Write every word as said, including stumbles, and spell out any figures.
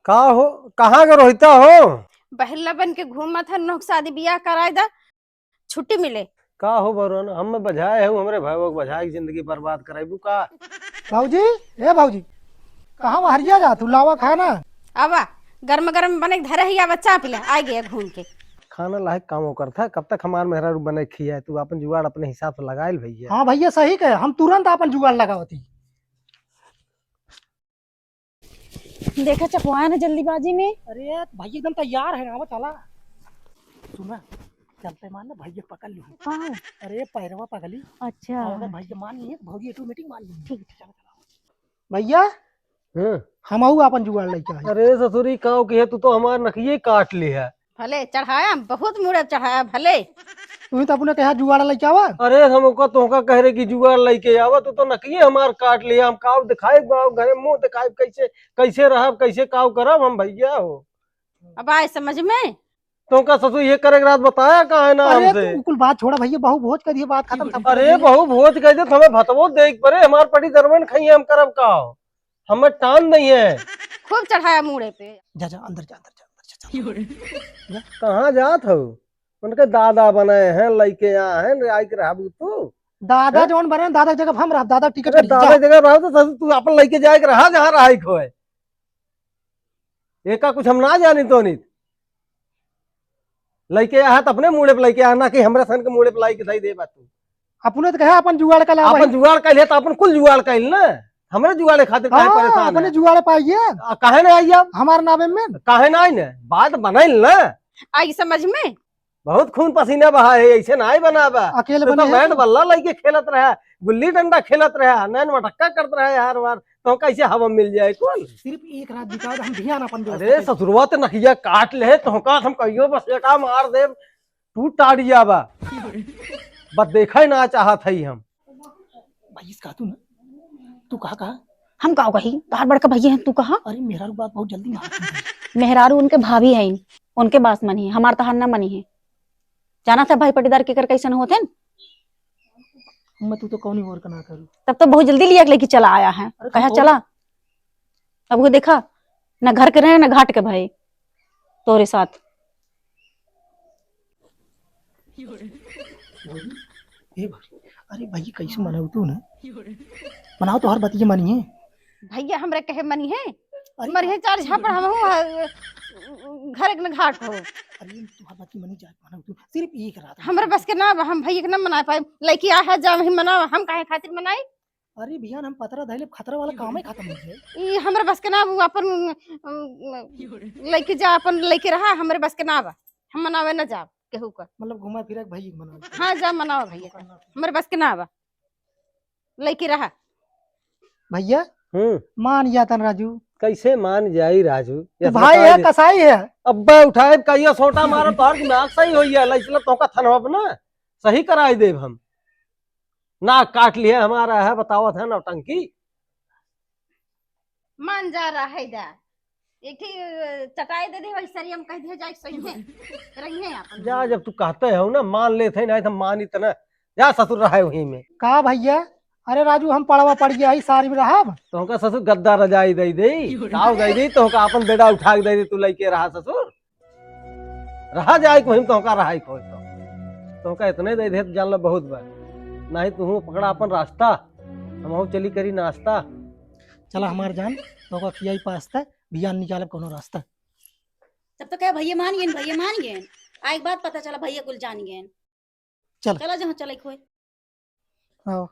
का हो, कहाँ के रोहिता हो? बहला बन के घूमत है, नोक शादी बियाह कराए दा, छुट्टी मिले। का हो बरुआ, हम में बझाए है, हमरे भाई को बझाए के जिंदगी बर्बाद कराइबू का? भौजी, ए भौजी, कहाँ हरिया जात हूँ? लावा खाना। आवा, गरम गरम बने के धरे ही, आवा चाप ले, आ गया घूम के। खाना लायक काम ओकर था, कब तक हमार मेहरारू बने खिया है? तू अपन जुगाड़ अपने हिसाब से लगाइल भैया। हाँ भैया, सही कहे, हम तुरंत अपन जुगाड़ लगावती। देखा, चपवाया ना जल्दीबाजी में। अरे भाई एकदम तैयार है, आवा चला। सुना, चलते मान ना भैया पकड़ लूँ। कहाँ? अरे पैरवा पगली। अच्छा। और अगर भैया मान गई है तो भौजी ऑटोमेटिक मान गई। ठीक। चला, चला। भैया, हाँ। हमहू अपन जुगाड़ लेके आए। अरे ससुरी, काव की है, तू तो हमार नखिए काट ली है। भले चढ़ाया, बहुत मुड़े चढ़ाया, भले। तू ही तो अपने कहा जुगाड़ लेके आवा। अरे हम ओका तोहका कह रहे कि जुगाड़ लेके आवा, तू तो नकिए हमार काट लिया। हम काव दिखाए गाँव घरे मुंह दिखाए, कैसे, कैसे रहब, कैसे काव करब हम भैया हो। अब आए समझ में? तोहका ससुर ये करे के रात बताया का है ना अरे हमसे? तू कुल बात छोड़ा भैया, बहु भोज कर दिए, बात खत्म सब कर अरे दिए। बहु भोज कह दे, हमें भतवो देख परे, हमार पटी दरवन खाइए, हम करब का हो? हमें टान नहीं है। खूब चढ़ाया मूड़े पे। जा, जा, अंदर जा, अंदर जा, अंदर जा, जा। कहाँ जात हो? उनके दादा बनाए हैं, लइके आ हैं, आइके रहबू तू। दादा हैं? जौन बने, दादा के जगह हम रहब, दादा टिकट अरे कटी, दादा जा। जगह रहो तो तू अपन लइके जाए के रहा, जहाँ रहा के होए। एका कुछ हम ना जानी तो नहीं। लइके आ है तो अपने मूड़े पे लइके आ, ना कि हमरा सन के मूड़े पे लाइके धई दे बा तू। अपने तो कहे अपन जुगाड़ कर लावा अपन ही। जुगाड़ कर लिया तो अपन कुल जुगाड़ कर ना। हमरे जुगाड़े खातिर काहे हाँ, परेशान अपने है? जुगाड़े पाइए। आ, काहे ना आई अब? हमार नावे में। काहे ना आई ना? बात बनाइल ना। आई समझ में? बहुत खून पसीना बहा है, ऐसे ना आई बना बा। अकेले तू तो बने हैं बैट तू। बल्ला लइके खेलत रहा, गुल्ली डंडा खेलत रहा, नैन मटक्का करत रहा यार वार। तो कैसे हवा मिल जाए कौन? सिर्फ एक रात बिताओ, हम ध्यान अपन व्यवस्था अरे करें। ससुरवा तो नखिया काट ले, तो का हम कहियो बस एका मार देब। तू टाड़िया बा। बस देखा ही ना चाहत हई हम। भैया से कहा तू ना, तू कहा, कहा? हम का कही? तोहार बड़का भैया हैं, तू कहा? अरे मेहरारू बात बहुत जल्दी मान। मेहरारू उनके भाभी हैं, उनके बात मनी है, हमार तोहार ना मनी है। जाना था भाई पटीदार के कर कैसन होते हैं? अम्मा, तू तो कौनी और का ना करू। तब तो बहुत जल्दी लिया के लेके चला आया है। अरे, कहा कौन? चला। अब वो देखा, ना घर के रहे, ना घाट के भाई, तोरे साथ। ए भाई, अरे भाई, कैसे मनाऊ तू ना? मनाओ, तोहार बतिया मनी है। भैया, हमरे कहे मनी है? अरे मरी है चार झापड़, हम हूँ, अ, घर एक न घाट हो। अरे, तोहार बतिया मनी जाए, मनाऊ तू। सिर्फ एक रात। हमरे बस के ना, हम भैया के ना मना पाए। लइके आ है, जा वहीं मनाओ, हम काहे खातिर मनाई? अरे बिहान हम पतरा धइले, खतरा वाला काम ही खत्म हो जाए। ई हमरे बस के ना, वो अपन, अम, लइके जा, अपन लइके रहा, हमरे बस के ना बा, हम मनावे ना जाब केहू का। मतलब घुमा फिरा के भाई मना ले। हाँ, जा मनावा भैया का, हमरे बस के ना बा, लइके रहा। भैया, हम्म। मान जातन राजू। कैसे मान जाई राजू? तू ये भाई बताओ है, जी। कसाई है। अब्बे उठाए, कहियो सोटा मारो, तोहर दिमाग सही होई है, लइसला तोहका थनवा पे ना सही कराई देब हम। नाक काट लिहे हमारा है, बतावत है नौटंकी। मान जा रहा है दा। एक ही, अ, चटाई दे दे, वही सरिया में कह दिया जाए, सही है। रही है अपन जा, जब तू कहते हो ना, मान लेते हैं, नहीं तो मान ही तो ना। जा ससुर रहा है वहीं में। का भैया? अरे राजू, हम पड़वा पड़ गया है, सारी में रहब। तोहका ससुर गद्दा रजाई दे दे, ताव दे दे, तोहका अपन बेड़ा उठा के दे दे, तू लइके रहा ससुर। रहा जाए के वहीं तोहका रहा खोज तो। तोहका इतने दे दे तो जान लो बहुत बा। नहीं तू पकड़ा अपन रास्ता, हम चली करी नाश्ता। चला हमार जान, तोहका खियाई पास्ता, बिहान निकालब कोनो रास्ता। तब तो कहे भैया मान गए, भैया मान गए। आ एक बात पता चला, भैया कुल जान गए। चल। चला जहाँ चले खोए। आओ।